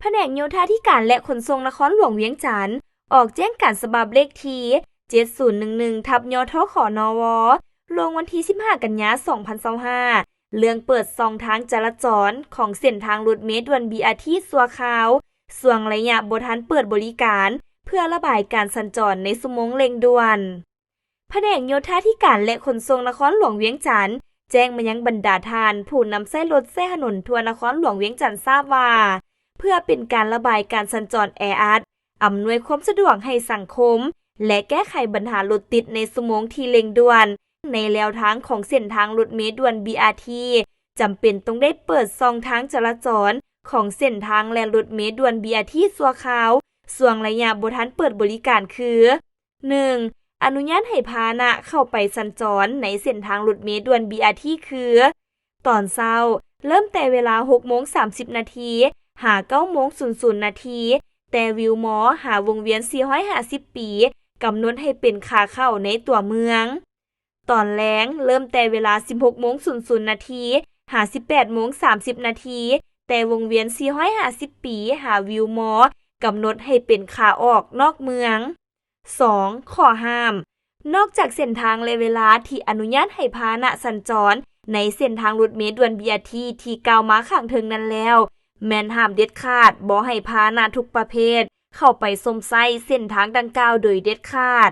ພະແນກໂຍທາທິການ ແລະ ຂົນສົ່ງນະຄອນຫຼວງວຽງຈັນ ອອກແຈ້ງການສະບັບເລກທີ ເຈັດສູນໜຶ່ງໜຶ່ງ ທັບ ຍທຂ ນວ ລົງວັນທີ ສິບຫ້າ ກັນຍາ ສອງພັນຊາວຫ້າ ເລື່ອງເປີດຊ່ອງທາງຈະລາຈອນຂອງເສັ້ນທາງລົດເມດ່ວນ ບີອາທີ ຊົ່ວຄາວ ຊ່ວງໄລຍະບໍ່ທັນເປີດບໍລິການ ເພື່ອລະບາຍການສັນຈອນໃນຊົ່ວໂມງເລັ່ງດ່ວນ. ພະແນກໂຍທາທິການ ແລະ ຂົນສົ່ງນະຄອນຫຼວງວຽງຈັນ ແຈ້ງມາຍັງບັນດາທ່ານຜູ້ນຳໃຊ້ລົດໃຊ້ຖະໜົນທົ່ວນະຄອນຫຼວງວຽງຈັນຊາບວ່າ ເພື່ອເປັນການລະບາຍການສັນຈອນແອອັດ, ອຳນວຍຄວາມສະດວກໃຫ້ສັງຄົມ ແລະ ແກ້ໄຂບັນຫາລົດຕິດໃນຊົ່ວໂມງທີ່ເລັ່ງດ່ວນ ໃນແລວທາງຂອງເສັ້ນທາງລົດເມດ່ວນ ບີອາທີ ຈຳເປັນຕ້ອງໄດ້ເປີດຊ່ອງທາງຈະລາຈອນຂອງເສັ້ນທາງ ແລະ ລົດເມດ່ວນ ບີອາທີ ຊົ່ວຄາວ ຊ່ວງໄລຍະບໍ່ທັນເປີດບໍລິການຄື ໜຶ່ງ ອະນຸຍາດໃຫ້ພາຫະນະເຂົ້າໄປສັນຈອນໃນເສັ້ນທາງລົດເມດ່ວນ ບີອາທີ ຄື ຕອນເຊົ້າ ເລີ່ມແຕ່ເວລາ ຫົກໂມງສາມສິບນາທີ ຫາ ເກົ້າໂມງສູນນາທີ ແຕ່ວິວມໍ ຫາວົງວຽນ ສີ່ຮ້ອຍຫ້າສິບປີ ກຳນົດໃຫ້ເປັນຂາເຂົ້າໃນຕົວເມືອງ. ຕອນແລງ ເລີ່ມແຕ່ເວລາ ສິບຫົກໂມງສູນນາທີ ຫາ ສິບແປດໂມງສາມສິບນາທີ ແຕ່ວົງວຽນ ສີ່ຮ້ອຍຫ້າສິບປີ ຫາວິວມໍ ກຳນົດໃຫ້ເປັນຂາອອກນອກເມືອງ. ສອງ ຂໍ້ຫ້າມ ນອກຈາກເສັ້ນທາງ ແລະ ເວລາທີ່ອະນຸຍາດໃຫ້ພາຫະນະສັນຈອນໃນເສັ້ນທາງລົດເມດ່ວນ ບີອາທີ ທີ່ກ່າວມາຂ້າງເທິງນັ້ນແລ້ວ ແມ່ນຫ້າມເດັດຂາດບໍ່ໃຫ້ພາຫະນະທຸກປະເພດເຂົ້າໄປຊົມໃຊ້ເສັ້ນທາງດັ່ງກ່າວໂດຍເດັດຂາດ.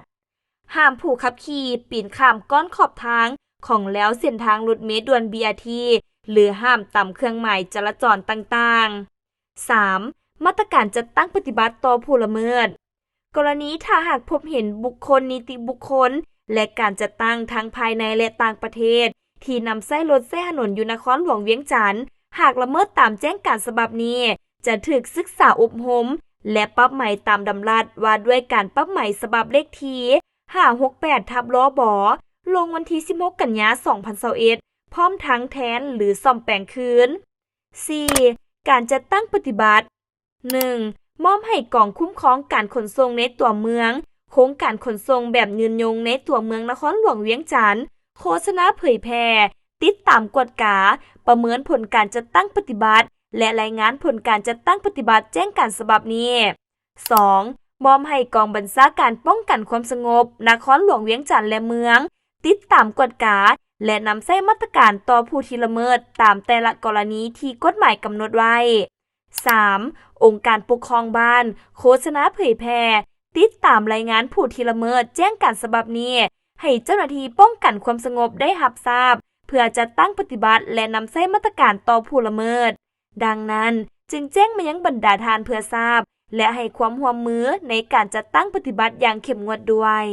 ຫ້າມຜູ້ຂັບຂີ່ປີນຂ້າມກ້ອນຂອບທາງຂອງແລວເສັ້ນທາງລົດເມດ່ວນ ບີອາທີ ຫຼື ຫ້າມຕາມເຄື່ອງໝາຍຈະລາຈອນຕ່າງໆ. ສາມ ມາດຕະການຈັດຕັ້ງປະຕິບັດຕໍ່ຜູ້ລະເມີດ. ກໍລະນີຖ້າຫາກພົບເຫັນບຸກຄົນ, ນິຕິບຸກຄົນ ແລະ ການຈັດຕັ້ງທັງພາຍໃນ ແລະ ຕ່າງປະເທດ ທີ່ນຳໃຊ້ລົດໃຊ້ຖະໜົນຢູ່ນະຄອນຫຼວງວຽງຈັນ ຫາກລະເມີດຕາມແຈ້ງການສະບັບນີ້ ຈະຖືກສຶກສາອົບຮົມ ແລະ ປັບໃໝຕາມດຳລັດວ່າດ້ວຍການປັບໃໝສະບັບເລກທີ ຫ້າຫົກແປດ ທັບ ລບ ລົງວັນທີ ສິບຫົກ ກັນຍາ ສອງພັນຊາວເອັດ ພ້ອມທັງແທນ ຫຼື ສ້ອມແປງຄືນ. ສີ່ ການຈັດຕັ້ງປະຕິບັດ. ໜຶ່ງ ມອບໃຫ້ກອງຄຸ້ມຄອງການຂົນສົ່ງໃນຕົວເມືອງ, ໂຄງການຂົນສົ່ງແບບຍືນຍົງໃນຕົວເມືອງນະຄອນຫຼວງວຽງຈັນ ໂຄສະນາເຜີຍແຜ່, ຕິດຕາມກວດກາ, ປະເມີນຜົນການຈັດຕັ້ງປະຕິບັດ ແລະ ລາຍງານຜົນການຈັດຕັ້ງປະຕິບັດແຈ້ງການສະບັບນີ້. ສອງ ມອບໃຫ້ກອງບັນຊາການປ້ອງກັນຄວາມສະຫງົບນະຄອນຫຼວງວຽງຈັນ ແລະ ເມືອງ ຕິດຕາມກວດກາ ແລະ ນຳໃຊ້ມາດຕະການຕໍ່ຜູ້ທີ່ລະເມີດຕາມແຕ່ລະກໍລະນີທີ່ກົດໝາຍກຳນົດໄວ້. ສາມ ອົງການປົກຄອງບ້ານ ໂຄສະນາເຜີຍແຜ່, ຕິດຕາມລາຍງານຜູ້ທີ່ລະເມີດແຈ້ງການສະບັບນີ້ ໃຫ້ເຈົ້າໜ້າທີ່ປ້ອງກັນຄວາມສະຫງົບໄດ້ຮັບຊາບ ເພື່ອຈັດຕັ້ງປະຕິບັດ ແລະ ນຳໃຊ້ມາດຕະການຕໍ່ຜູ້ລະເມີດ. ດັ່ງນັ້ນ, ຈຶ່ງແຈ້ງມາຍັງບັນດາທ່ານເພື່ອຊາບ ແລະ ໃຫ້ຄວາມຮ່ວມມືໃນການຈັດຕັ້ງປະຕິບັດຢ່າງເຂັ້ມງວດດ້ວຍ.